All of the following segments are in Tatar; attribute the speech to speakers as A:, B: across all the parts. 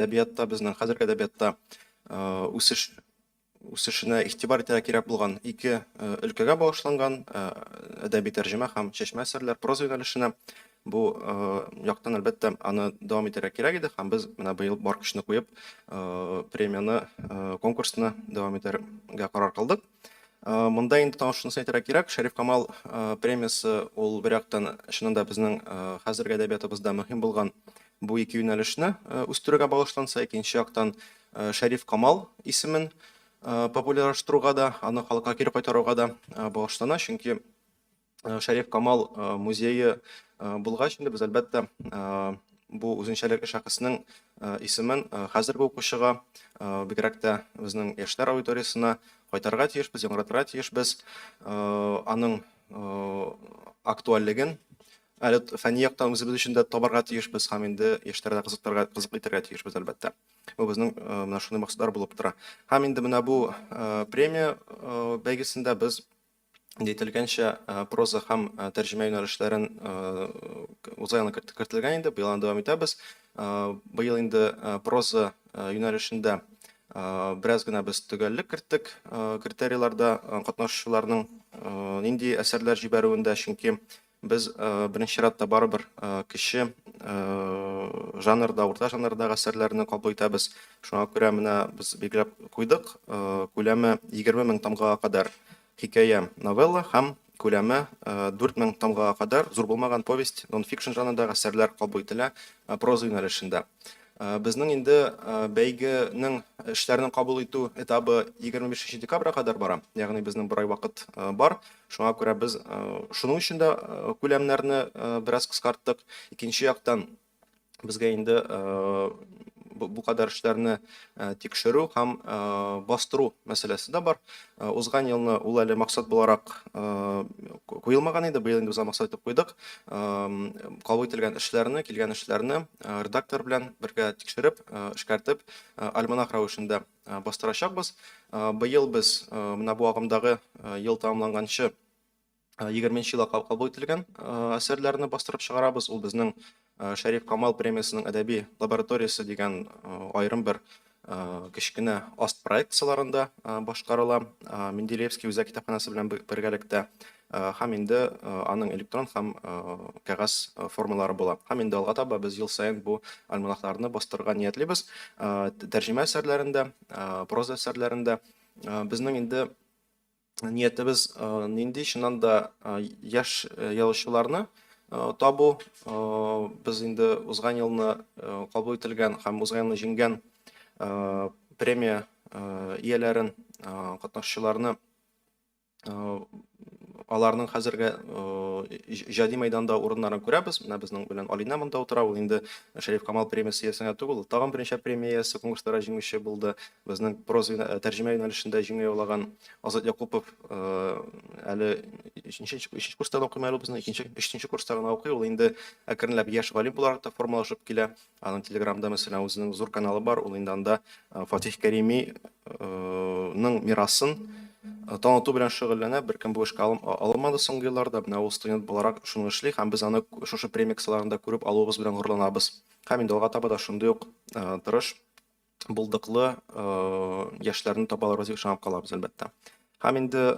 A: Әдәбиятта, безнең хәзерге әдәбиятта үсеш үсешенә игътибар итәргә кирәк булган ике өлкәгә багышланган: әдәби тәрҗемә һәм чәчмә әсәрләр, проза юнәлешенә. Бу яктан, әлбәттә, аны дәвам итәргә кирәк иде, һәм без менә быел бар көчне куеп премияне, конкурсны дәвам итәргә карар кылдык. Монда инде тагын шунысын әйтергә кирәк: Шәриф Камал премиясе ул бер яктан чыннан да безнең хәзерге әдәбиятыбызда мөһим булган бу ике юнәлешне үстерүгә багышланса, икенче яктан Шәриф Камал исемен популярлаштыруга да, аны халыкка кире кайтаруга да багышлана, чөнки Шәриф Камал музее булгач, инде без, әлбәттә, бу үзенчәлекле шәхеснең исемен хәзерге укучыга, бигрәк тә безнең яшьләр аудиториясенә кайтарырга тиешбез, яңгыратырга тиешбез, аның актуальлеген әле фәнни яктан үзебез өчен дә табарга тиешбез һәм инде яшьләрне кызыктырырга, кызыклы итәргә тиешбез, әлбәттә. Бу безнең менә шундый максатлар булып тора. Һәм инде менә бу премия бәйгесендә без, инде әйтелгәнчә, проза һәм тәрҗемә юнәлешләрен узган елны кертелгән инде, быел аны дәвам итәбез. Быел инде проза юнәлешендә бераз гына без төгәллек керттек критерийларда, катнашучыларның нинди әсәрләр җибәрүендә, чөнки без беренче чиратта барыбер кече жанрда, урта жанрдагы әсәрләрне кабул итәбез. Шуңа күрә менә без билгеләп куйдык, күләме 20 мең тамгага кадәр хикәя, новелла һәм күләме 4 мең тамгага кадәр зур булмаган повесть, нон-фикшн жанрындагы әсәрләр кабул ителә проза юнәлешендә. Безнең инде бәйгенең эшләрне кабул итү этабы 25 декабрьгә кадәр бара, ягъни безнең бер ай вакыт бар. Шуңа күрә без шуның өчен дә күләмнәрне бераз кыскарттык. Икенче яктан, безгә инде бу кадәр эшләрне тикшерү һәм бастыру мәсьәләсе дә бар. Узган елны ул әле максат буларак куелмаган иде, быел инде без максат итеп куйдык. Кабул ителгән эшләрне, килгән эшләрне редактор белән бергә тикшереп, эшкәртеп, альманах рәвешендә бастырачакбыз. Быел без менә бу агымдагы ел тәмамланганчы 20 елда кабул ителгән әсәрләрне бастырып чыгарабыз. Ул безнең Шәриф Камал премиясенең әдәби лабораториясе дигән аерым бер кечкенә аст проект кысаларында башкарыла Менделеевский үзәк китапханәсе белән бергәлектә, һәм инде аның электрон һәм кәгазь формалары була. Һәм инде алга таба без ел саен бу альманахларны бастырырга ниятлибез. Тәрҗемә әсәрләрендә, проза әсәрләрендә безнең инде ниятебез нинди? Чыннан да яшь язучыларны табу. Без инде узган елны кабул ителгән һәм узган елны җиңгән премия ияләрен, катнашучыларны, аларның хәзерге иҗади мәйданда урыннарын күрәбез. Менә безнең белән Алинә монда утыра. Ул инде Шәриф Камал премиясе иясе генә түгел, ул тагын берничә премия иясе, конкурсларда җиңүче булды. Безнең проза, тәрҗемә юнәлешендә җиңү яулаган Азат Якупов әле өченче курста укымый әле, безнең икенче, өченче курста гына укый. Ул инде әкренләп яшь галим буларак та формалашып килә. Аның Телеграмда, мәсәлән, үзенең зур каналы бар. Ул инде анда Фатих Кәрими ның мирасын таныту белән шөгыльләнә. Беркем бу эшкә алынмады соңгы елларда. Менә ул студент буларак шуны эшли һәм без аны шушы премия кысаларында күреп алуыбыз белән горурланабыз. Һәм инде алга таба да шундый ук тырыш, булдыклы яшьләрне таба алырбыз дип ышанып калабыз, әлбәттә. Һәм инде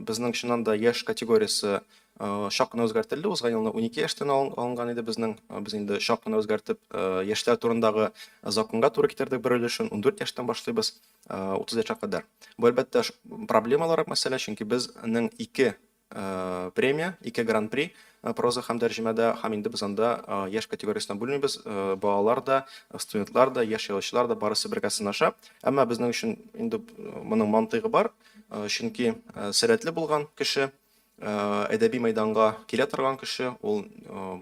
A: безнең чыннан да яшь категориясе чак кына үзгәртелде. Узган елны 12 яшьтән алынган иде безнең. Без инде чак кына үзгәртеп, яшьләр турындагы законга туры китердек бер өлешен. 14 яшьтән башлыйбыз, 30 яшькә кадәр. Бу, әлбәттә, проблемалырак мәсьәлә, чөнки безнең ике премия, ике гран-при проза һәм тәрҗемәдә, һәм инде без анда яшь категориясенә бүлмибез. Балалар да, студентлар да, яшь язучылар да барысы бергә сынаша. Әмма безнең өчен инде моның мантыйгы бар, чөнки сәләтле булган кеше, әдәби мәйданга килә торган кеше, ул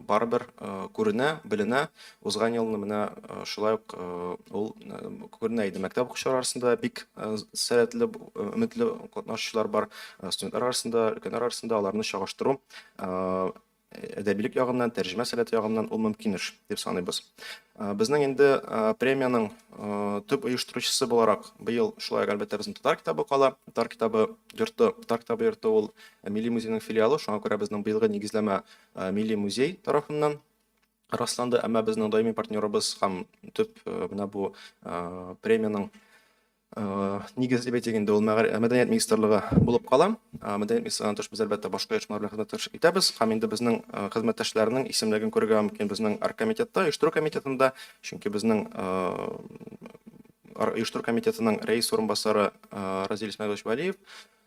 A: барыбер күренә, беленә. Узган елны менә шулай ук ул күренә иде. Мәктәп укучылары арасында бик сәләтле, өметле катнашучылар бар. Студентлар арасында, өлкәннәр арасында аларны чагыштыру әдәбилек ягыннан, тәрҗемә сәләте ягыннан ул мөмкин эш дип саныйбыз. Безнең инде премиянең төп оештыручысы буларак быел шулай ук, әлбәттә, безнең Татар китабы кала. Татар китабы йорты, Татар китабы йорты ул Милли музейның филиалы, шуңа күрә безнең быелгы нигезләмә Милли музей тарафыннан. расланды, әмма безнең даими партнерыбыз һәм төп менә бу премиянең нигез дип әйтик инде, ул мәдәният министрлыгы булып кала. Мәдәният министрлыгыннан тыш без, әлбәттә, башка оешмалар белән хезмәттәшлек итәбез һәм инде безнең хезмәттәшләрнең исемлеген күрергә мөмкин безнең оргкомитетта, оештыру комитетында, чөнки безнең оештыру комитетының рәис урынбасары Разил Исмәгыйлович Вәлиев.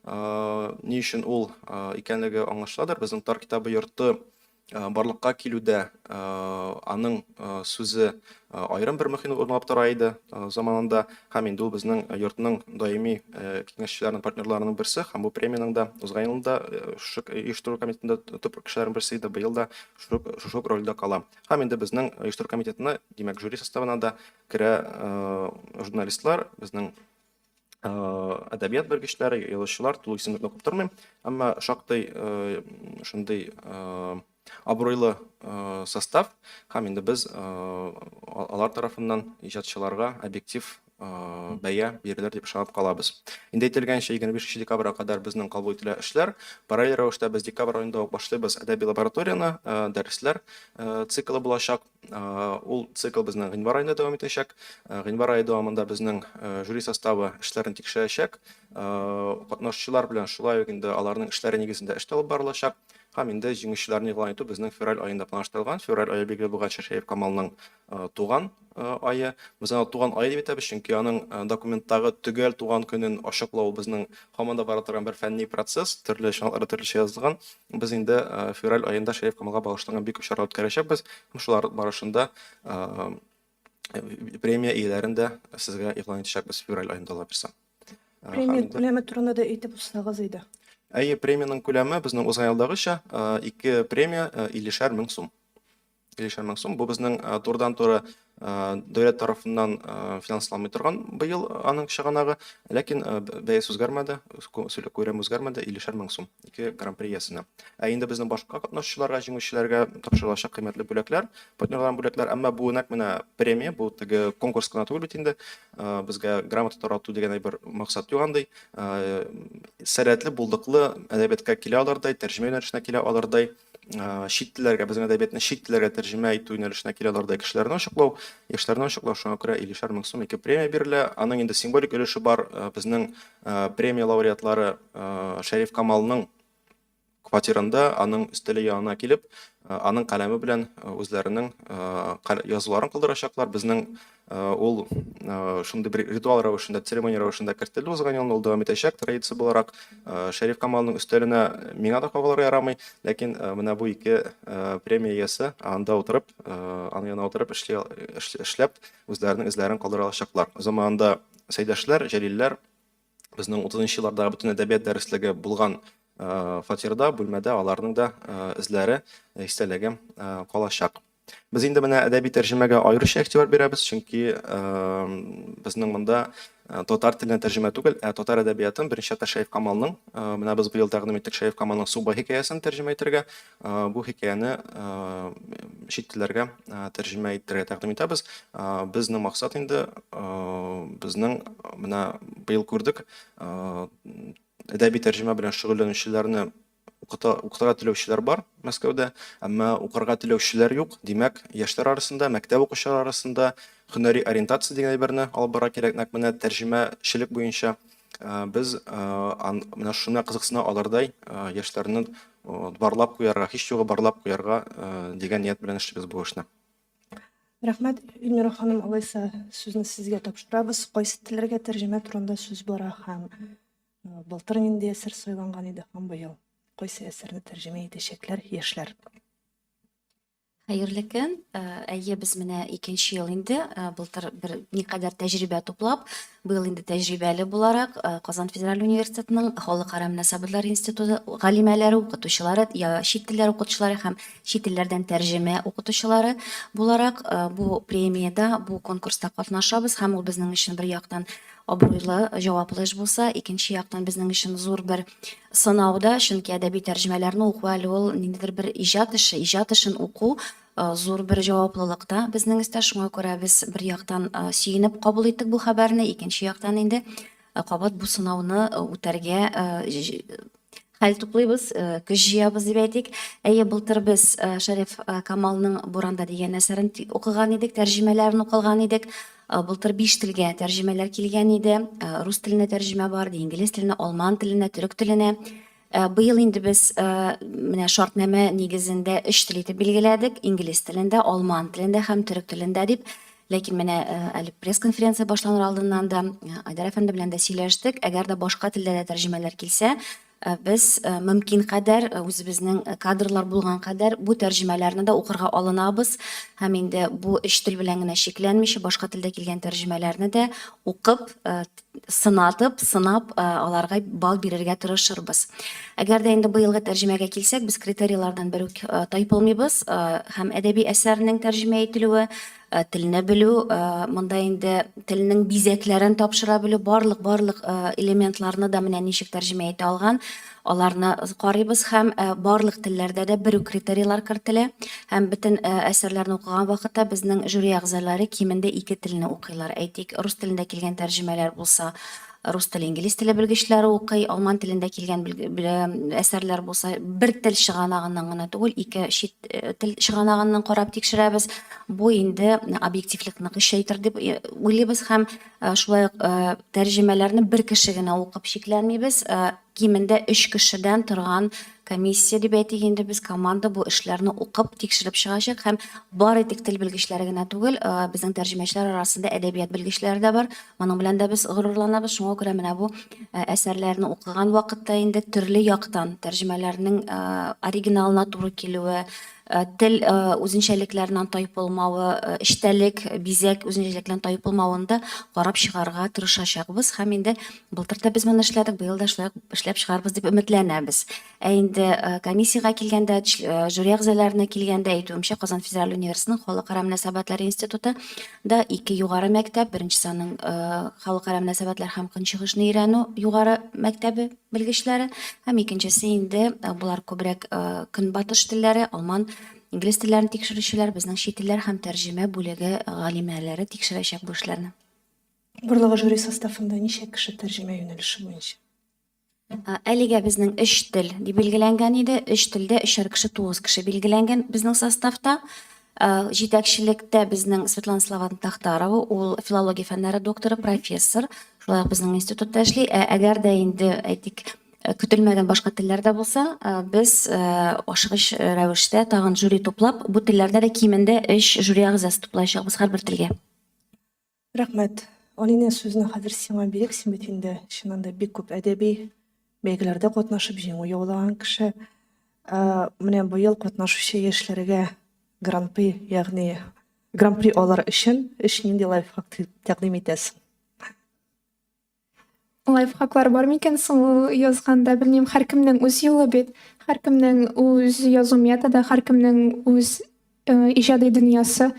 A: Ни өчен ул икәнлеге аңлашыладыр. Безнең Тар китабы йорты барлыкка килүдә аның сүзе аерым бер мөһим урын алып тора иде заманында, һәм инде ул безнең йортның даими киңәшчеләренең, партнерларының берсе һәм бу премиянең дә узган елында шушы оештыру комитетында төп кешеләрнең берсе иде, быел да шушы ук рольдә кала. Һәм инде безнең оештыру комитетына, димәк, жюри составына да керә журналистлар, безнең әдәбият белгечләре, язучылар, тулы исемлекне укып тормыйм, әмма шактый шундый абруйлы состав, һәм инде без алар тарафыннан иҗатчыларга объектив бәя бирелер дип ышанып калабыз. Инде әйтелгәнчә, 25 декабрьгә кадәр безнең кабул ителә эшләр. Параллель рәвештә без декабрь аенда ук башлыйбыз әдәби лабораторияне, дәресләр циклы булачак. Ул цикл безнең гыйнвар аенда дәвам итәчәк. Гыйнвар ае дәвамында безнең жюри составы эшләрен тикшерәчәк. Катнашучылар белән шулай ук инде аларның эшләре нигезендә эш алып барылачак. Һәм инде җиңүчеләрне игълан итү безнең февраль аенда планлаштырылган. Февраль ае билгеле булганча Шәриф Камалның туган ае. Без аны туган ае дип әйтәбез, чөнки аның документтагы төгәл туган көнен ачыклау безнең һаман да бара торган бер фәнни процесс, төрле чыганакларда төрлечә язылган. Без инде февраль аенда Шәриф Камалга багышланган бик күп чаралар үткәрәчәкбез. Һәм шулар барышында премия ияләрен дә сезгә игълан итәчәкбез февраль аенда, Алла бирсә.
B: Премия күләме турында да әйтеп узсагыз иде.
A: Әйе, премиянең күләме безнең узган елдагыча, ике премия 50 мең сум. 50 мең сум. Бу безнең турыдан-туры дәүләт тарафыннан финансланмый торган быел аның чыганагы, ләкин бәясе үзгәрмәде, күләме үзгәрмәде, 50 мең сум ике гран-при иясенә. Ә инде безнең башка катнашучыларга, җиңүчеләргә тапшырылачак кыйммәтле бүләкләр, партнерлардан бүләкләр, әмма бу нәкъ менә премия, бу теге конкурс кына түгел бит инде. Безгә грамота тарату дигән бер максат юк андый. Сәләтле, булдыклы, әдәбиятка килә алырдай, тәрҗемә юнәлешенә килә алырдай, чит телләргә, безнең әдәбиятны чит телләргә тәрҗемә итү юнәлешенә килә алырдай кешеләрне ачыклау, яшьләрне ачыклау, шуңа күрә 50 мең сум ике премия бирелә. Аның инде символик өлеше бар. Безнең премия лауреатлары Шәриф Камалның квартирында аның өстәле янына килеп, аның каләме белән үзләренең язуларын калдырачаклар. Безнең ул шундый бер ритуал рәвешендә, церемония рәвешендә кертелде узган елны, ул дәвам итәчәк традиция буларак. Шәриф Камалның өстәленә миңа да кагылырга ярамый, ләкин менә бу ике премия иясе анда утырып, аның янына утырып эшли, эшләп, үзләренең эзләрен калдыра алачаклар. Заманында Сәйдәшләр, Җәлилләр безнең 30 еллардагы бөтен әдәбият дәреслеге булган фатирда, бүлмәдә аларның да эзләре, истәлеге калачак. Без инде менә әдәби тәрҗемәгә аеруча игътибар бирәбез, чөнки безнең монда татар теленә тәрҗемә түгел, ә татар әдәбиятын, беренче чиратта Шәриф Камалның, менә без быел тәкъдим иттек Шәриф Камалның Субай хикәясен тәрҗемә итәргә. Бу хикәяне чит телләргә тәрҗемә итәргә тәкъдим итәбез. Безнең максат инде, безнең менә быел күрдек, әдәби тәрҗемә белән шөгыльләнүчеләрне укыта, укытырга теләүчеләр бар Мәскәүдә, әмма укырга теләүчеләр юк. Димәк, яшьләр арасында, мәктәп укучылары арасында һөнәри ориентация дигән әйберне алып барырга кирәк. Нәкъ менә тәрҗемәчелек буенча без менә шуны кызыксына алырдай яшьләрне барлап куярга, һич югы барлап куярга дигән ният белән эшлибез бу эшне.
B: Рәхмәт, Эльмира ханым, алайса сүзне сезгә тапшырабыз. Кайсы телләргә тәрҗемә турында сүз бара һәм Былтыр нинди әсәр сайланган иде һәм быел кайсы әсәрне тәрҗемә итәчәкләр яшьләр?
C: Хәерле көн. Әйе, без менә икенче ел инде, былтыр бер никадәр тәҗрибә туплап, быел инде тәҗрибәле буларак, Казан федераль университетының Халыкара мөнәсәбәтләр институты галимәләре, укытучылары, чит телләр укытучылары һәм чит телләрдән тәрҗемә укытучылары буларак, бу премиядә, бу конкурста катнашабыз һәм ул безнең өчен бер яктан абруйлы, җаваплы эш булса, икенче яктан безнең өчен зур бер сынау да, чөнки әдәби тәрҗемәләрне уку әле ул ниндидер бер иҗат эше, иҗат эшен уку зур бер җаваплылык та безнең өстә. Шуңа күрә без бер яктан сөенеп кабул иттек бу хәбәрне, икенче яктан инде кабат бу сынауны үтәргә Хәл туплыйбыз, көч җыябыз дип әйтик. Әйе, былтыр без Шәриф Камалның Буранда дигән әсәрен укыган идек, тәрҗемәләрен укылган идек. Былтыр биш телгә тәрҗемәләр килгән иде. Рус теленә тәрҗемә бар, инглиз теленә, алман теленә, төрек теленә. Быел инде без менә шартнамә нигезендә өч тел итеп билгеләдек: инглиз телендә, алман телендә һәм төрек телендә дип. Ләкин менә әле пресс-конференция башланыр алдыннан да Айдар әфәнде белән дә сөйләштек. Әгәр дә башка телдә дә тәрҗемәләр килсә, без мөмкин кадәр үзебезнең кадрлар булган кадәр бу тәрҗемәләрне дә укырга алынабыз һәм инде бу өч тел белән генә чикләнмичә, башка телдә килгән тәрҗемәләрне дә укып, сынатып, сынап, аларга балл бирергә тырышырбыз. Әгәр дә инде быелгы тәрҗемәгә килсәк, без критерийлардан бер үк тайпылмыйбыз. Һәм әдәби әсәрнең тәрҗемә ителүе, телне белү, монда инде телнең бизәкләрен тапшыра белү, барлык барлык элементларны да менә ничек тәрҗемә итә алган, аларны карыйбыз һәм барлык телләрдә дә бер үк критерийлар кертелә һәм бөтен әсәрләрне укыган вакытта безнең жюри әгъзалары кимендә ике телне укыйлар. Әйтик, рус телендә килгән тәрҗемәләр булса, рус теле, инглиз теле белгечләре укый, алман телендә килгән әсәрләр булса, бер тел чыганагыннан гына түгел, ике чит э, тел чыганагыннан карап тикшерәбез. Бу инде объективлыкны көчәйтер дип э, уйлыйбыз һәм э, шулай ук тәрҗемәләрне бер кеше генә укып чикләнмибез. Кимендә өч кешедән торган комиссия дип әйтик инде без, команда бу эшләрне укып, тикшереп чыгачак һәм бары тик тел белгечләре генә түгел, безнең тәрҗемәчеләр арасында әдәбият белгечләре дә бар. Моның белән дә без горурланабыз. Шуңа күрә менә бу әсәрләрне укыган вакытта инде төрле яктан тәрҗемәләрнең оригиналына туры килүе, тел үзенчәлекләреннән тайпылмавы, эчтәлек, бизәк үзенчәлекләреннән тайпылмавын да карап чыгарга тырышачакбыз. Һәм инде былтыр да без моны эшләдек, быел да шулай ук эшләп чыгарбыз дип өметләнәбез. Ә инде комиссиягә килгәндә, жюри әгъзаларына килгәндә, әйтүемчә, Казан федераль университетының Халыкара мөнәсәбәтләр институты да ике югары мәктәп, беренчесе аның халыкара мөнәсәбәтләр һәм көнчыгышны өйрәнү югары мәктәбе белгечләре, һәм икенчесе инде болар күбрәк көнбатыш телләре, алман, инглиз телләрен тикшерүчеләр, безнең чит телләр һәм тәрҗемә бүлеге галимәләре тикшерәчәк бу эшләрне.
B: Барлыгы жюри составында ничә кеше тәрҗемә юнәлеше буенча?
C: Әлегә безнең өч тел дип билгеләнгән иде. Өч телдә өчәр кеше, тугыз кеше билгеләнгән безнең составта. Җитәкчелектә безнең Светлана Славатовна Тахтарова, ул филология фәннәре докторы, профессор, шулай ук безнең институтта эшли. Ә әгәр дә инде, әйтик, көтелмәгән башка телләр дә булса, без ашыгыч рәвештә тагын жюри туплап, бу телләрдә дә кимендә өч жюри әгъзасы туплаячакбыз һәрбер телгә.
B: Рәхмәт. Алинә, сүзне хәзер сиңа бирик. Син бит инде чыннан да бик күп әдәби бәйгеләрдә катнашып җиңү яулаган кеше. Ә, менә быел катнашучы яшьләргә гран-при, ягъни гран-при алыр өчен өч нинди лайфхак тәкъдим итәсең?
D: Лайфхаклар бар микән соң ул язганда, белмим, һәркемнең үз юлы бит. Һәркемнең үз язу методы, һәркемнең үз э, иҗади дөньясы.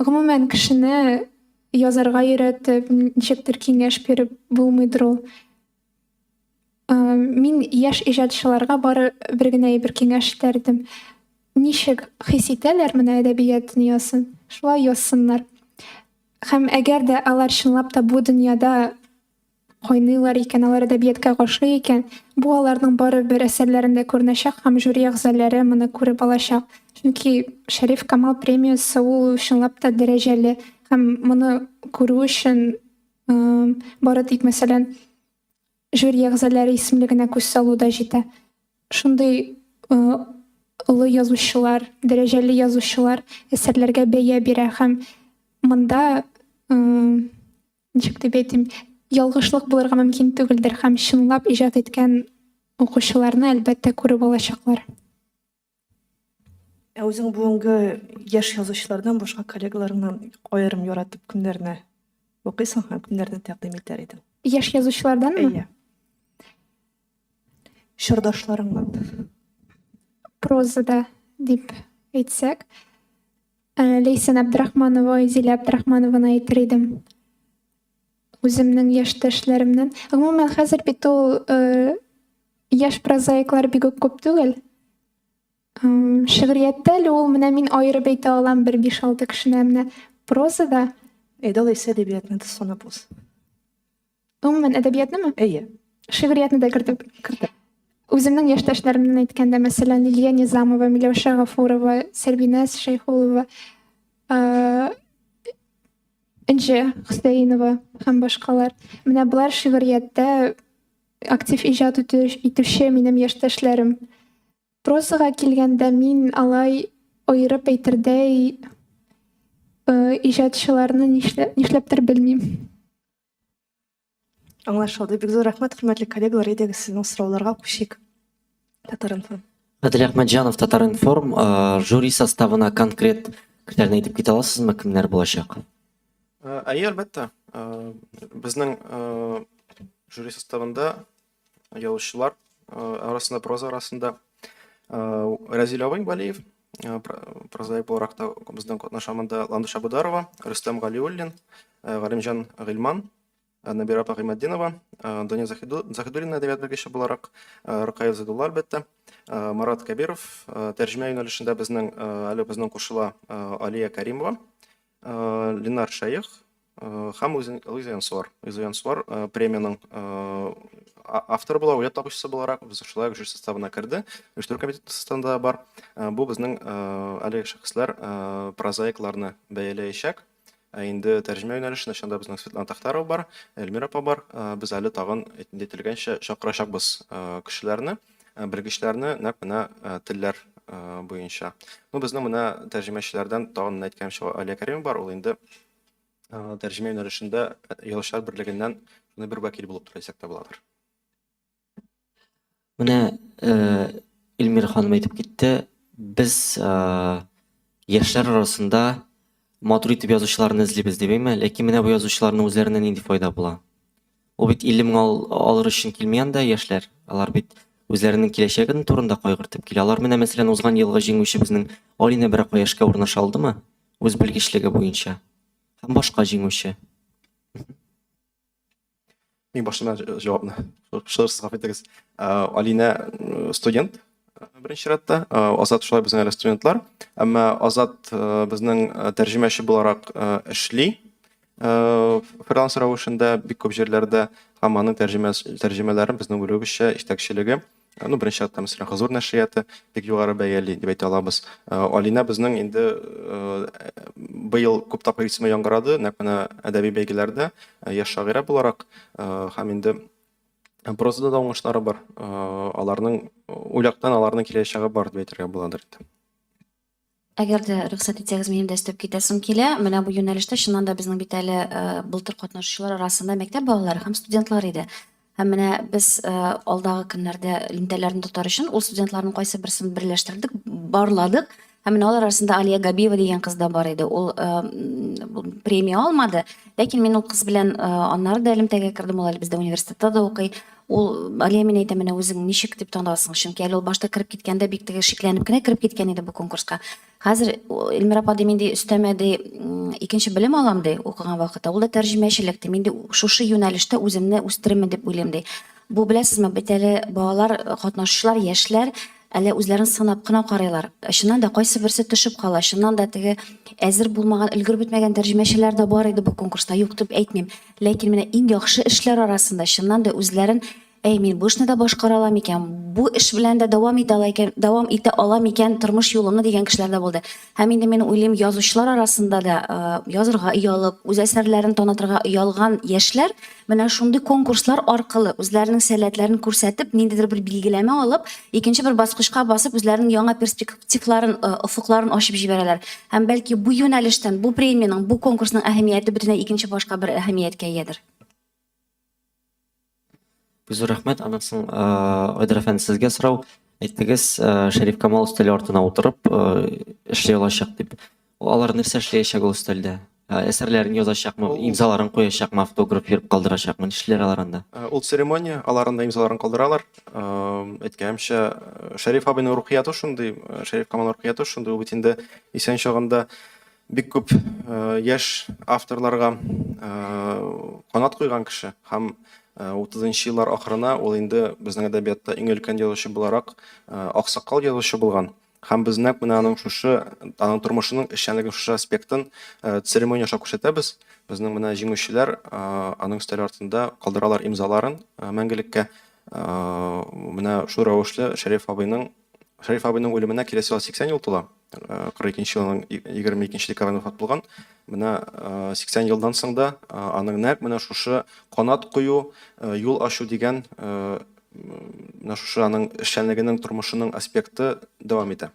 D: Гомумән, кешене язарга өйрәтеп, ничектер киңәш биреп булмыйдыр ул. Мин яшь иҗатчыларга бары бер генә әйбер киңәш итәр идем. Ничек хис итәләр менә әдәбият дөньясын, шулай язсыннар. Һәм әгәр дә алар чынлап та бу дөньяда кайныйлар икән, алар әдәбиятка гашыйк икән, бу аларның барыбер әсәрләрендә күренәчәк һәм жюри әгъзалары моны күреп алачак. Чөнки Шәриф Камал премиясе ул чынлап та дәрәҗәле һәм моны күрү өчен бары тик, мәсәлән, жюри әгъзалары исемлегенә күз салу да җитә. Шундый олы язучылар, дәрәҗәле язучылар әсәрләргә бәя бирә һәм монда ничек дип әйтим, ялгышлык булырга мөмкин түгелдер һәм чынлап иҗат иткән укучыларны әлбәттә күреп алачаклар.
B: Ә үзең бүгенге яшь язучылардан башка коллегаларыңнан аерым яратып кемнәрне укыйсың һәм кемнәрне тәкъдим итәр идең?
D: Яшь язучыларданмы?
B: Әйе. Чордашларыңнан.
D: Прозада дип әйтсәк, э, Ләйсән Абдрахманова, Айзилә Абдрахманованы әйтер идем. Үземнең яшьтәшләремнән. Гомумән, хәзер бит ул э, яшь прозаиклар бик үк күп түгел. Шигърияттә әле ул менә мин аерып әйтә алам бер 5-6 кешене, менә прозада.
B: Әйдә алайса әдәбиятны да санап уз.
D: Гомумән, әдәбиятнымы?
B: Әйе.
D: Шигъриятне дә кертеп. Кертеп. Үземнең яшьтәшләремнән әйткәндә, мәсәлән, Лилия Низамова, Миләүшә Гафурова, Сәрбинәс Шәйхулова, Энҗе Хөсәенова һәм башкалар. Менә болар шигърияттә актив иҗат итүче минем яшьтәшләрем. Прозага килгәндә, мин алай аерып әйтердәй иҗатчыларны нишләптер белмим.
B: Аңлашылды. Бик зур рәхмәт, хөрмәтле коллегалар. Әйдәгез, сезнең сорауларга күчик. Татар-информ.
E: Гадел Әхмәтҗанов, Татар-информ. Жюри составына конкрет кешеләрне әйтеп китә аласызмы, кемнәр булачак?
A: Әйе, әлбәттә. Безнең жюри составында язучылар арасында, проза арасында Рәзил абый Вәлиев, прозаик буларак та безнең катнаша монда Ландыш Абударова, Рөстәм Галиуллин, Галимҗан Гыйльман, Нәбирә апа Гыйматдинова, Дания Заһидуллина әдәбият белгече буларак, Ркаил Зәйдулла, әлбәттә, Марат Кәбиров, тәрҗемә юнәлешендә безнең әле безнең кушыла Алия Кәримова, Ленар Шәех һәм Луиза Янсуар. Луиза Янсуар премиянең авторы була, уйлап табучысы буларак, без шулай ук жюри составына керде, оештыру комитеты составында бар. Бу безнең әлеге шәхесләр прозаикларны бәяләячәк. Ә инде тәрҗемә юнәлешендә чында безнең Светлана Тахтарова бар, Эльмира апа бар. Без әле тагын әйтелгәнчә чакырачакбыз кешеләрне, белгечләрне нәкъ менә телләр буенча. Ну, безнең менә тәрҗемәчеләрдән тагын менә әйткәнемчә Алия Кәримова бар, ул инде тәрҗемә юнәлешендә Язучылар берлегеннән шундый бер вәкил булып тора дисәк тә буладыр.
E: Менә Эльмира ханым әйтеп китте, без яшьләр арасында матур итеп язучыларны эзлибез дип, әйме? Ләкин менә бу язучыларның үзләренә нинди файда була? Ул бит 50 мең алыр өчен килми анда яшьләр. Алар бит үзләренең киләчәген турында кайгыртып килә. Алар менә, мәсәлән, узган елгы җиңүче безнең Алинә берәр эшкә урнаша алдымы? Үз белгечлеге буенча. Һәм башка җиңүче.
A: Мин башына җавапны шырсыз гафу итегез. Алинә студент беренче чиратта, Азат шулай безнең әле студентлар. Әмма Азат безнең тәрҗемәче буларак эшли. Фриланс рәвешендә бик күп җирләрдә һәм аның тәрҗемәләрен безнең белүебезчә җитәкчелеге Ну, беренче чиратта, мәсәлән, Хозур нәшрияты бик югары бәяли дип әйтә алабыз. Алинә безнең инде быел күп тапкыр исеме яңгырады, нәкъ менә әдәби бәйгеләрдә яшь шагыйрә буларак һәм инде прозада да уңышлары бар. Аларның уйлактан аларның киләчәге бар дип әйтергә буладыр инде.
C: Әгәр дә рөхсәт итсәгез, минем дә өстәп китәсем килә. Менә бу юнәлештә чыннан да безнең бит әле э, былтыр катнашучылар арасында мәктәп балалары һәм студентлар иде. Һәм менә без э, алдагы көннәрдә элемтәләрне тотар өчен ул студентларның кайсы берсен берләштердек, барладык. Һәм менә алар арасында Алия Габиева дигән кыз да бар иде. Ул э, премия алмады, ләкин мин ул кыз белән аннары да элемтәгә кердем. Ул әле бездә университетта да укый. Ул Алия мин әйтәм, менә үзең ничек дип танасың? Чөнки әле ул башта кереп киткәндә бик теге шикләнеп кенә кереп киткән иде бу конкурска. Хәзер Эльмира апа ди, мин ди өстәмә ди, икенче белем алам ди укыган вакытта. Ул да тәрҗемәчелек ди. Мин ди шушы юнәлештә үземне үстерермен дип уйлыйм ди. Бу беләсезме, бит әле балалар, катнашучылар, яшьләр әле үзләрен сынап кына карыйлар. Чыннан да кайсы берсе төшеп кала. Чыннан да теге әзер булмаган, өлгереп бетмәгән тәрҗемәчеләр дә бар иде бу конкурста. Юк дип әйтмим. Ләкин менә иң яхшы эшләр арасында чыннан да үзләрен Әй, мин бу эшне дә башкара алам икән, бу эш белән дә дәвам итә ала икән, дәвам итә алам икән тормыш юлымны дигән кешеләр дә булды. Һәм инде мин уйлыйм, язучылар арасында да язырга оялып, үз әсәрләрен танытырга оялган яшьләр менә шундый конкурслар аркылы үзләренең сәләтләрен күрсәтеп, ниндидер бер билгеләмә алып, икенче бер баскычка басып, үзләренең яңа перспективларын, офыкларын ачып җибәрәләр. Һәм бәлки бу юнәлештән, бу премиянең, бу конкурсның әһәмияте бөтенләй икенче башка бер әһәмияткә иядер.
E: Бик зур рәхмәт. Аннан соң, Айдар әфәнде, сезгә сорау. Әйттегез, Шәриф Камал өстәле артына утырып эшли алачак дип. Алар нәрсә эшләячәк ул өстәлдә? Әсәрләрен язачакмы, имзаларын куячакмы, автограф биреп калдырачакмы? Нишлиләр алар анда?
A: Ул церемония, алар анда имзаларын калдыралар. Әйткәнемчә, Шәриф абыйның рухияты шундый, Шәриф Камалның рухияты шундый, ул бит инде исән чагында бик күп яшь авторларга канат куйган кеше һәм 30 еллар ахырына ул инде безнең әдәбиятта иң өлкән язучы буларак аксакал язучы булган. Һәм без нәкъ менә аның шушы, аның тормышының эшчәнлегенең шушы аспектын церемония аша күрсәтәбез. Безнең менә җиңүчеләр аның өстәле артында калдыралар имзаларын мәңгелеккә. Менә шул рәвешле Шәриф абыйның Шәриф абыйның үлеменә киләсе елга 80 ел тула. 42 елның 22 декабрендә вафат булган. Менә 80 елдан соң да аның нәкъ менә шушы канат кую, юл ачу дигән менә шушы аның эшчәнлегенең, тормышының аспекты дәвам итә.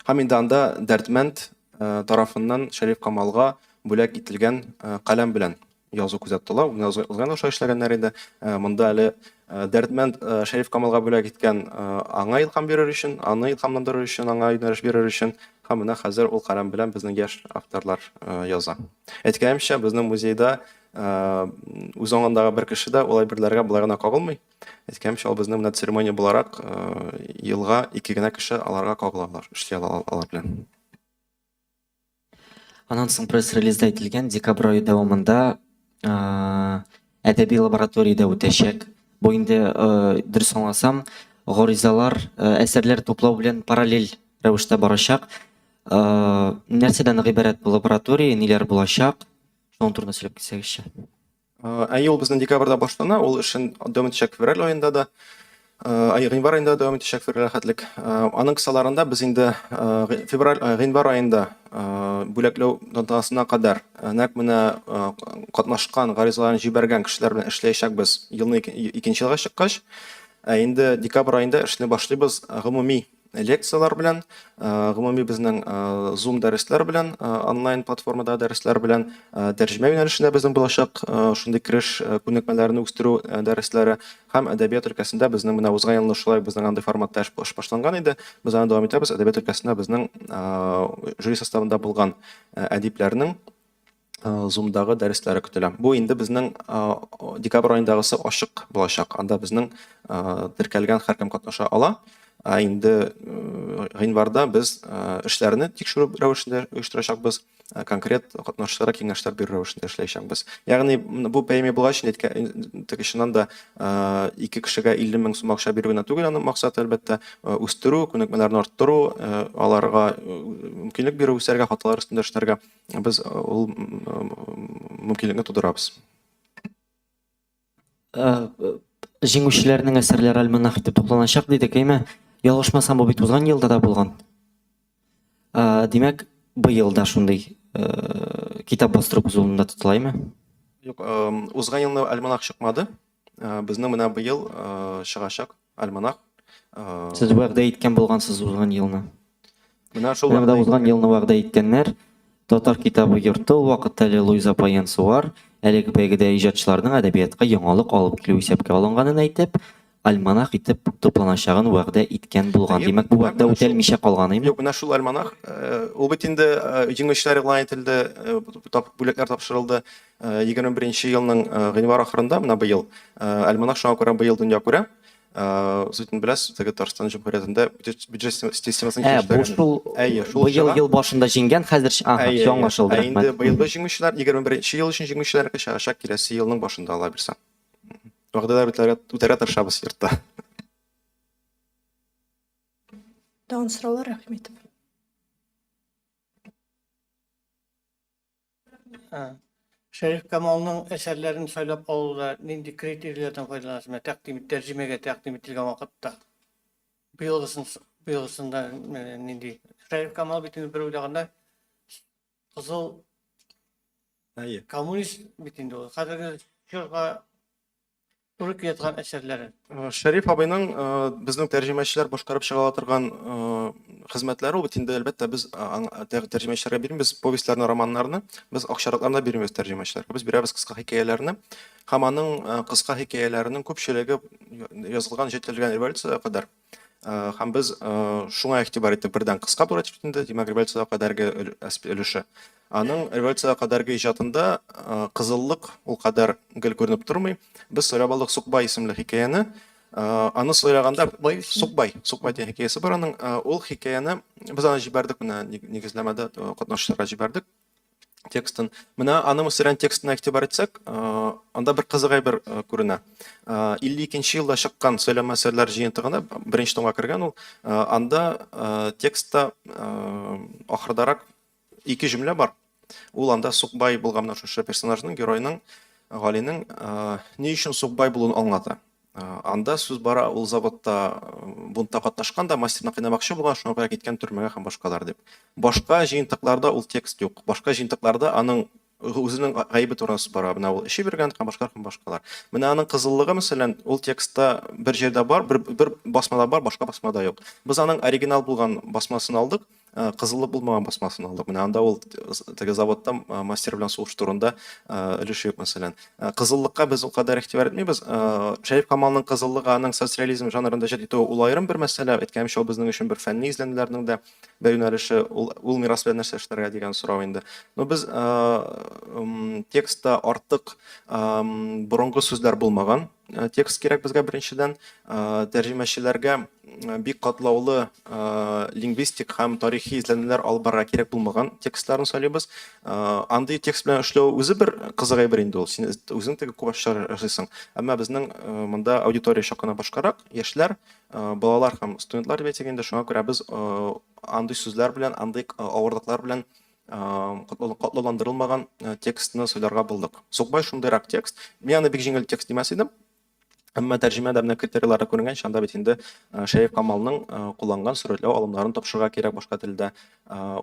A: Һәм инде анда Дәрдмәнд тарафыннан Шәриф Камалга бүләк ителгән каләм белән язу күздә тотыла. Менә узган ел шулай эшләгәннәр инде. Монда әле Дәрдмәнд Шәриф Камалга бүләк иткән аңа илһам бирер өчен, аны илһамландырыр өчен, аңа юнәлеш бирер өчен. Һәм менә хәзер ул каләм белән безнең яшь авторлар яза. Әйткәнемчә, безнең музейда үз аңындагы бер кеше дә ул әйберләргә болай гына кагылмый. Әйткәнемчә, ул безнең менә церемония буларак елга ике генә кеше аларга кагыла алар, эшли ала алар белән.
E: Аннан соң пресс-релизда әйтелгән, декабрь ае дәвамында әдәби лабораториядә үтәчәк. Бу инде, дөрес аңласам, гаризалар, әсәрләр туплау белән параллель рәвештә барачак. Нәрсәдән гыйбарәт бу лаборатория, ниләр булачак? Шуның турында сөйләп китсәгезче.
A: Әйе, ул безнең декабрьдә башлана, ул эшен дәвам итәчәк февраль аенда да, ай, гыйнвар аенда дәвам итәчәк февраль хәтлек. Аның кысаларында без инде февраль, гыйнвар аенда бүләкләү тантанасына кадәр нәкъ менә катнашкан, гаризаларын җибәргән кешеләр белән эшләячәкбез елны икенче елга чыккач. Ә инде декабрь аенда эшне башлыйбыз гомуми лекцияләр белән, гомуми безнең Zoom дәресләр белән, онлайн платформада дәресләр белән, тәрҗемә юнәлешендә безнең булачак шундый кереш күнекмәләрне үстерү дәресләре һәм әдәбият өлкәсендә безнең менә узган елны шулай безнең андый форматта эш башланган иде. Без аны дәвам итәбез. Әдәбият өлкәсендә безнең жюри составында булган әдипләрнең Zoom-дагы дәресләре көтелә. Бу инде безнең декабрь аендагысы ачык булачак. Анда безнең теркәлгән һәркем катнаша ала. Ә инде гыйнварда без эшләрне тикшерү рәвешендә оештырачакбыз, конкрет катнашучыларга киңәшләр бирү рәвешендә эшләячәкбез. Ягъни бу премия булгач, теге чыннан да ике кешегә 50 мең сум акча бирү генә түгел, аның максаты, әлбәттә, үстерү, күнекмәләрне арттыру, аларга мөмкинлек бирү, үсәргә, хаталар өстендә эшләргә. Без ул мөмкинлекне тудырабыз.
E: Җиңүчеләрнең әсәрләре альманах итеп тупланачак дидек, әйме? Ялгышмасам, бу бит узган елда да булган. Димәк, быел да шундый китап бастыру күз уңында тотыла, әйме?
A: Юк, узган елны альманах чыкмады. Безнең менә быел чыгачак альманах.
E: Сез вәгъдә иткән булгансыз узган елны. Менә шул Менә узган елны вәгъдә иткәннәр. Татар китабы йорты ул вакытта әле Луиза апа Янсуар әлеге бәйгедә иҗатчыларның әдәбиятка яңалык алып килү исәпкә алынганын әйтеп, альманах итеп тупланачагын вәгъдә иткән булган. Димәк, бу вәгъдә үтәлмичә калган,
A: әйме? Юк, менә шул альманах, ул бит инде җиңүчеләр игълан ителде, бүләкләр тапшырылды. 21 елның гыйнвар ахырында, менә быел, альманах шуңа күрә быел дөнья күрә. Сез бит беләсез, теге Татарстан Җөмһүриятендә бюджет системасын
E: Ә, бу шул Әйе, шул быел ел башында җиңгән, хәзер ага, все аңлашылды,
A: Ә инде быелгы җиңүчеләр, 21 ел өчен җиңүчеләр чыгачак киләсе елның башында ала бирсә. Вәгъдәләр үтәргә тырышабыз йортта.
B: Тагын сораулар, рәхим итеп.
F: Шәриф Камалның әсәрләрен сайлап алуда нинди критерийләрдән файдаланасыз? Менә тәкъдим тәрҗемәгә тәкъдим ителгән вакытта. Быелгысын быелгысында нинди? Шәриф Камал бит инде бер уйлаганда кызыл Әйе. коммунист бит инде ул. Хәзерге чорга туры килә торган әсәрләре.
A: Шәриф абыйның безнең тәрҗемәчеләр башкарып чыга ала торган хезмәтләре ул бит инде, әлбәттә, без тәрҗемәчеләргә бирмибез повестьләрне, романнарны, без акчарлакларны да бирмибез тәрҗемәчеләргә. Без бирәбез кыска хикәяләрне. Һәм аның кыска хикәяләренең күпчелеге язылган, җителгән революциягә кадәр. Һәм без шуңа игътибар иттек. Бердән кыска була дип инде, димәк, революциягә кадәрге өлеше. Аның революциягә кадәрге иҗатында кызыллык ул кадәр гел күренеп тормый. Без сайлап алдык Сукбай исемле хикәяне. Аны сайлаганда Сукбай, Сукбай, Сукбай дигән хикәясе бар аның. Ул хикәяне без аны җибәрдек менә нигезләмәдә катнашучыларга җибәрдек. Текстын. Менә аның мәсәлән текстына игътибар итсәк, анда бер кызык әйбер күренә. 52 елда чыккан сөйләм әсәрләр җыентыгына беренче томга кергән ул. Анда текстта ахырдарак ике җөмлә бар. Ул анда сукбай булган менә шушы персонажның, геройның, Галинең ни өчен сукбай булуын аңлата. Анда сүз бара, ул заводта бунтта катнашкан да, мастерны кыйнамакчы булган, шуңа күрә киткән төрмәгә һәм башкалар дип. Башка җыентыкларда ул текст юк. Башка җыентыкларда аның үзенең гаебе турында сүз бара. Менә ул эчеп йөргән һәм башкалар һәм башкалар. Менә аның кызыллыгы, мәсәлән, ул текстта бер җирдә бар, бер, бер басмада бар, башка басмада юк. Без аның оригинал булган басмасын алдык. Кызыллык булмаган басмасын алдык. Менә анда ул теге заводта мастер белән сугыш турында өлеше юк, мәсәлән. Кызыллыкка без ул кадәр игътибар итмибез. Шәриф Камалның кызыллыгы, аның соцреализм жанрында иҗат итүе ул аерым бер мәсьәлә. Әйткәнемчә, ул безнең өчен бер фәнни эзләнүләрнең дә бер юнәлеше. Ул, ул мирас белән нәрсә эшләргә дигән сорау инде. Но без текстта артык борынгы сүзләр булмаган текст кирәк безгә беренчедән. Тәрҗемәчеләргә бик катлаулы лингвистик һәм тарихи эзләнүләр алып барырга кирәк булмаган текстларны сайлыйбыз. Андый текст белән эшләү үзе бер кызык әйбер инде ул. Син үзең теге күп эшләр ясыйсың. Әмма безнең монда аудитория чак кына башкарак, яшьләр, балалар һәм студентлар дип әйтик инде. Шуңа күрә без андый сүзләр белән, андый авырлыклар белән катлауландырылмаган текстны сайларга булдык. Сукбай шундыйрак текст. Мин аны бик җиңел текст димәс идем. Әмма тәрҗемәдә менә критерийлары күренгәнчә, анда бит инде Шәриф Камалның кулланган сурәтләү алымнарын тапшырырга кирәк башка телдә.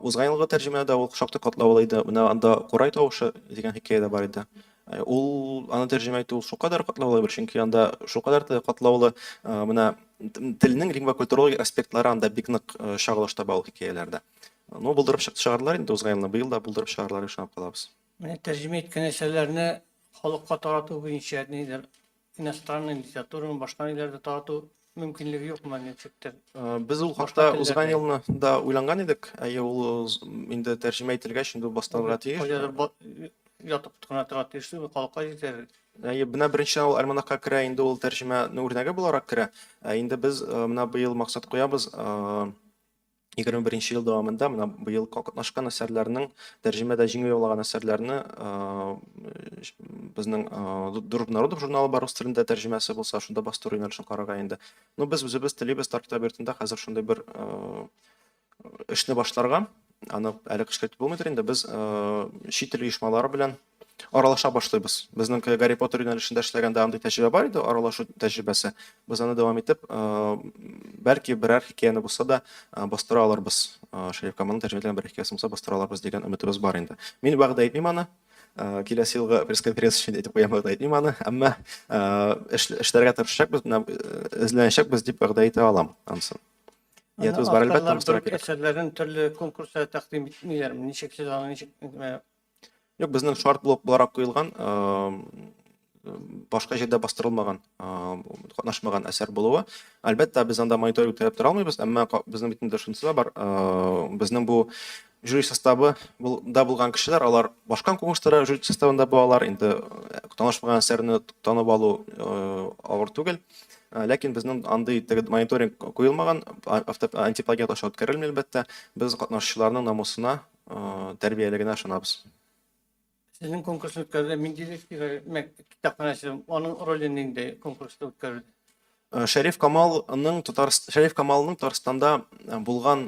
A: Узган елгы тәрҗемәдә ул шактый катлаулы иде. Менә анда Курай тавышы дигән хикәя дә бар иде. Ул аны тәрҗемә итү ул шулкадәр катлаулы бер, чөнки анда шулкадәр дә катлаулы менә телнең лингвокультурологик аспектлары анда бик нык чагылыш таба ул хикәяләрдә. Ну, булдырып чыгардылар инде узган елны, быел да булдырып чыгарлар дип ышанып калабыз.
F: Менә тәрҗемә иткән әсәрләрне халыкка тарату буенча нидер иностранный литератураны башка ниләрдә тарату мөмкинлеге юкмы ничектер?
A: Э, без ул хакта узган елны да уйланган идек. Әйе, ул инде тәрҗемә ителгәч, инде бастырылырга тиеш.
F: Кайдадыр ятып кына тора тиеш түгел, халыкка җитәр.
A: Әйе, менә беренчедән ул альманахка керә, инде ул тәрҗемәнең үрнәге буларак керә. Ә инде без э, менә быел максат куябыз, э, 21 ел дәвамында менә быел катнашкан әсәрләрнең тәрҗемәдә җиңү яулаган әсәрләрне безнең Дружба народов журналы бар рус телендә тәрҗемәсе булса, шунда бастыру юнәлешен карарга инде. Ну, без үзебез телибез Тар китап йортында хәзер шундый бер эшне башларга. Аны әле кычкырып булмыйдыр инде. Без чит ил оешмалары белән аралаша башлыйбыз. Безнең Гарри Поттер юнәлешендә эшләгәндә андый тәҗрибә бар иде, аралашу тәҗрибәсе. Без аны дәвам итеп, бәлки берәр хикәяне булса да бастыра алырбыз. Шәриф Камалның тәрҗемә ителгән бер хикәясен булса бастыра алырбыз дигән өметебез бар инде. Мин вәгъдә итмим аны. Киләсе елгы пресс-конференция өчен әйтеп куям, вәгъдә итмим аны. Әмма эшләргә тырышачакбыз, менә эзләнәчәкбез дип вәгъдә итә алам анысын.
F: Ниятебез бар, әлбәттә, бастырырга кирәк. Әсәрләрен төрле конкурсларда тәкъдим итмиләрме? Ничек сез аны ничек
A: Юк, безнең шарт булып буларак куелган, башка җирдә бастырылмаган, катнашмаган әсәр булуы. Әлбәттә, без анда мониторинг үткәреп тора алмыйбыз, әмма безнең бит инде шунысы да бар, безнең бу жюри составы да булган кешеләр, алар башка конкурсларда жюри составында булалар, инде танышмаган әсәрне танып алу авыр түгел. Ләкин безнең андый теге мониторинг куелмаган, антиплагиат аша үткәрелми, әлбәттә. Без катнашучыларның намусына тәрбиялегенә ышанабыз.
F: Сезнең конкурсны үткәрүдә Менделеевский китапханәсе, аның роле нинди конкурста үткәрүдә?
A: Шәриф Камалның Татар Шәриф Камалның Татарстанда булган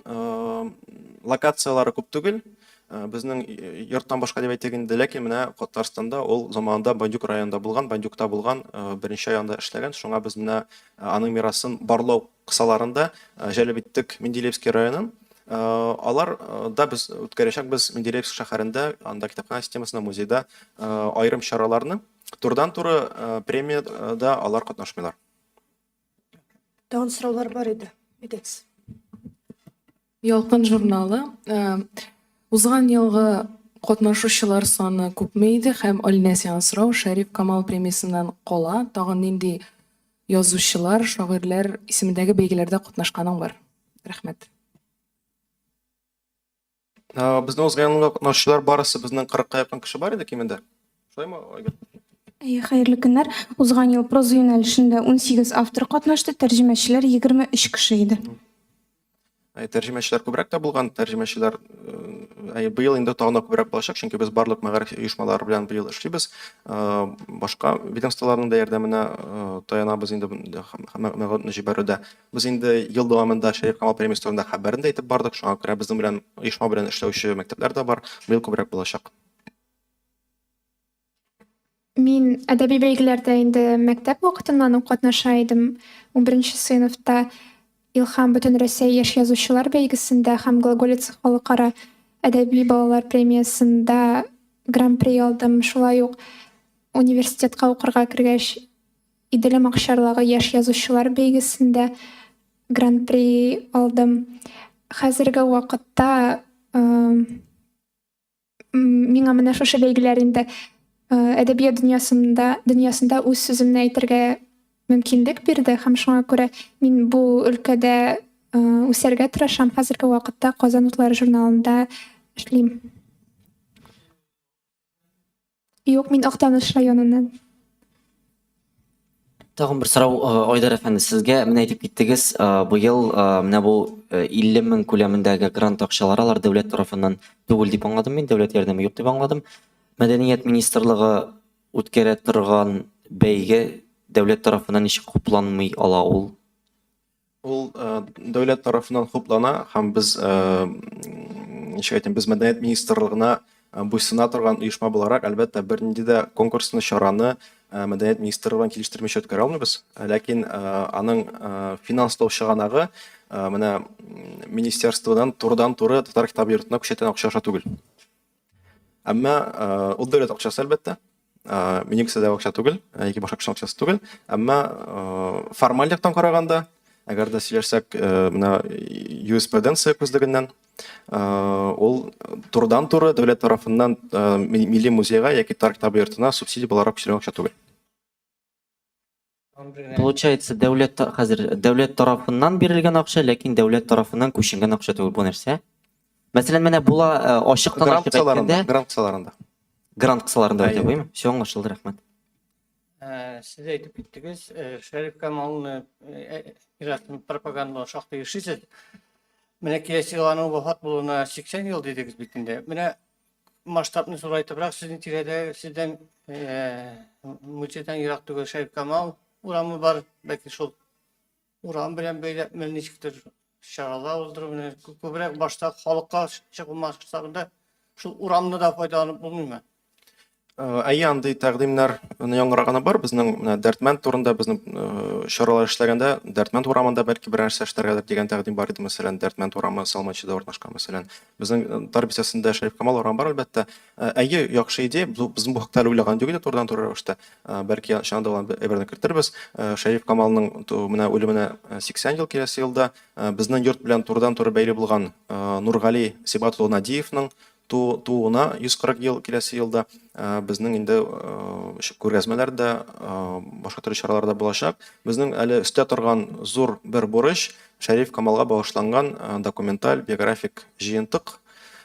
A: локацияләре күп түгел. Безнең йорттан башка дип әйтик инде, ләкин менә Татарстанда ул заманында Бандюк районында булган, Бандюкта булган, берничә ай анда эшләгән. Шуңа без менә аның мирасын барлау кысаларында җәлеп иттек Менделеевский районын. Алар да без үткәрәчәкбез Менделеевск шәһәрендә, анда китапханә системасында, музейда аерым чараларны. Турыдан-туры премиядә алар катнашмыйлар.
B: Тагын сораулар бар иде. Әйдәгез.
G: Ялкын журналы. Узган елгы катнашучылар саны күпме иде һәм Алинә сиңа сорау, Шәриф Камал премиясеннән кала тагын нинди язучылар, шагыйрьләр исемендәге бәйгеләрдә катнашканың бар? Рәхмәт.
A: Безнең узган елгы катнашучылар барысы безнең 40-ка якын кеше бар иде кимендә. Шулаймы, Айгөл?
D: Әйе, хәерле көннәр. Узган ел проза юнәлешендә 18 автор катнашты, тәрҗемәчеләр 23 кеше иде.
A: Тәрҗемәчеләр күбрәк тә булган, тәрҗемәчеләр Әйе, быел инде тагын да күбрәк булачак, чөнки без барлык мәгариф оешмалары белән быел эшлибез. Башка ведомстволарның да ярдәменә таянабыз инде мәгълүматны җибәрүдә. Без инде ел дәвамында Шәриф Камал премиясе турында хәбәрен дә әйтеп бардык, шуңа күрә безнең белән оешма белән эшләүче мәктәпләр дә бар. Быел күбрәк булачак.
D: Мин әдәби бәйгеләрдә инде мәктәп вакытыннан ук катнаша идем. Унберенче сыйныфта Илһам Бөтенрәсәй яшь язучылар бәйгесендә һәм Глаголица халыкара әдәби балалар премиясендә гран-при алдым. Шулай ук университетка укырга кергәч, Иделем акчарлагы яшь язучылар бәйгесендә гран-при алдым. Хәзерге вакытта миңа менә шушы бәйгеләр инде әдәбият дөньясында дөньясында үз сүземне әйтергә мөмкинлек бирде һәм шуңа күрә мин бу өлкәдә үсәргә тырышам. Хәзерге вакытта Казан утлары журналында эшлим. Юк, мин Актаныш районыннан.
E: Тагын бер сорау, э, Айдар әфәнде, сезгә менә әйтеп киттегез, э, быел э, менә бу 50 мең күләмендәге грант акчалары алар дәүләт тарафыннан түгел дип аңладым мин, дәүләт ярдәме юк дип аңладым. Мәдәният министрлыгы үткәрә торган бәйге дәүләт тарафыннан ничек хупланмый ала ул?
A: Ул дәүләт тарафыннан хуплана һәм без ничек әйтим, без мәдәният министрлыгына буйсына торган оешма буларак, әлбәттә, бернинди дә конкурсны, чараны мәдәният министрлыгы белән килештермичә үткәрә алмыйбыз. Ләкин аның финанслау чыганагы менә министерстводан турыдан-туры Татар китабы йортына күчәтен акча аша түгел. Әмма ул дәүләт акчасы, әлбәттә. Минем кесәдәге акча түгел, яки башка кешенең акчасы түгел. Әмма формаль яктан караганда, әгәр дә сөйләшсәк, менә юриспруденция күзлегеннән, ул турыдан-туры дәүләт тарафыннан милли музейга яки Татар китабы йортына субсидия буларак күчерелгән акча түгел.
E: Получается, дәүләт хәзер дәүләт тарафыннан бирелгән акча, ләкин дәүләт тарафыннан күченгән акча түгел бу нәрсә. Мәсәлән, менә була э, ачыктан
A: ачык әйткәндә, грант кысаларында.
E: Грант кысаларында әйтә буймы? Все аңлашылды, рәхмәт.
F: Э, сез әйтеп киттегез, э, Шәриф Камалны мирасын пропагандалау шактый эшлисез. Менә киләсе ел аның вафат булуына 80 ел дидегез бит инде. Менә масштабны зурайтыбрак сезнең тирәдә сездән музейдан ерак түгел Шәриф Камал урамы бар. Бәлки шул урам белән бәйләпме ничектер чаралар уздыру менә күбрәк башта халыкка чыгу масштабында шул урамны да файдаланып булмыймы?
A: Әйе, андый тәкъдимнәр яңгыраганы бар. Безнең менә Дәрдмәнд турында безнең чаралар эшләгәндә Дәрдмәнд урамында бәлки берәр нәрсә эшләргәдер дигән тәкъдим бар иде, мәсәлән, Дәрдмәнд урамы Салмачыда урнашкан, мәсәлән. Безнең Тар бистәсендә Шәриф Камал урамы бар, әлбәттә. Әйе, яхшы идея. Безнең бу хакта әле уйлаган юк иде турыдан-туры рәвештә. Бәлки чыннан да ул әйберне кертербез. Шәриф Камалның менә үлеменә 80 ел киләсе елда. Безнең йорт белән турыдан-туры бәйле булган Нургали Сибгат улы Надиевның тууына 140 ел киләсе елда безнең инде күргәзмәләр дә, башка төрле чаралар да булачак. Безнең әле өстә торган зур бер бурыч Шәриф Камалга багышланган документаль биографик җыентык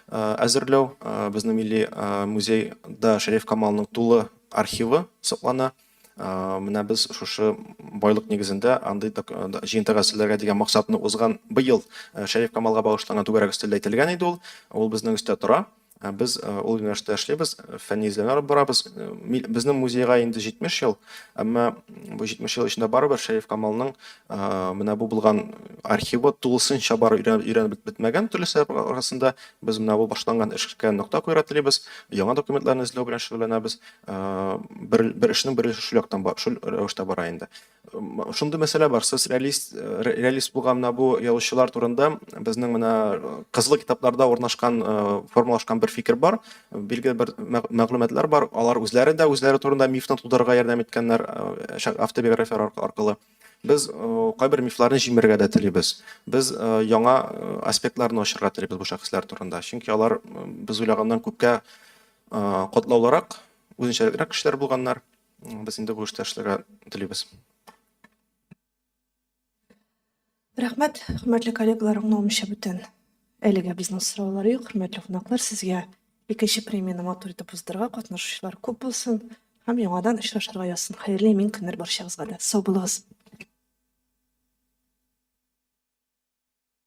A: әзерләү. Безнең милли музейда Шәриф Камалның тулы архивы саклана. Менә без шушы байлык нигезендә андый җыентык әзерләргә дигән максатны узган быел Шәриф Камалга багышланган түгәрәк өстәлдә әйтелгән иде ул. Ул безнең өстә тора. Без ул юнәлештә эшлибез, фәнни эзләнүләр алып барабыз. Безнең музейга инде 70 ел, әмма бу 70 ел эчендә барыбер Шәриф Камалның менә бу булган архивы тулысынча бар өйрәнеп бетмәгән төрле сәбәп арасында. Без менә бу башланган эшкә нокта куярга телибез, яңа документларны эзләү белән шөгыльләнәбез. Бер, бер эшнең бер өлеше шул яктан бар, шул рәвештә бара инде. Шундый мәсьәлә бар, сез реалист, реалист булган менә бу язучылар турында безнең менә кызыл китапларда урнашкан, формалашкан бер фикер бар, билгеле бер мәгълүматлар бар, алар үзләре дә үзләре турында мифны тудырырга ярдәм иткәннәр автобиография аркылы. Без кайбер мифларны җимерергә дә телибез. Без яңа аспектларны ачырга телибез бу шәхесләр турында. Чөнки алар без уйлаганнан күпкә катлаулырак, үзенчәлекрәк кешеләр булганнар. Без инде бу эштә эшләргә телибез.
B: Рәхмәт, хөрмәтле коллегалар, аңлавымча бүтән әлегә безнең сораулар юк. Хөрмәтле кунаклар, сезгә икенче премияне матур итеп уздырырга, катнашучылар күп булсын һәм яңадан очрашырга язсын. Хәерле имин көннәр барчагызга да. Сау булыгыз.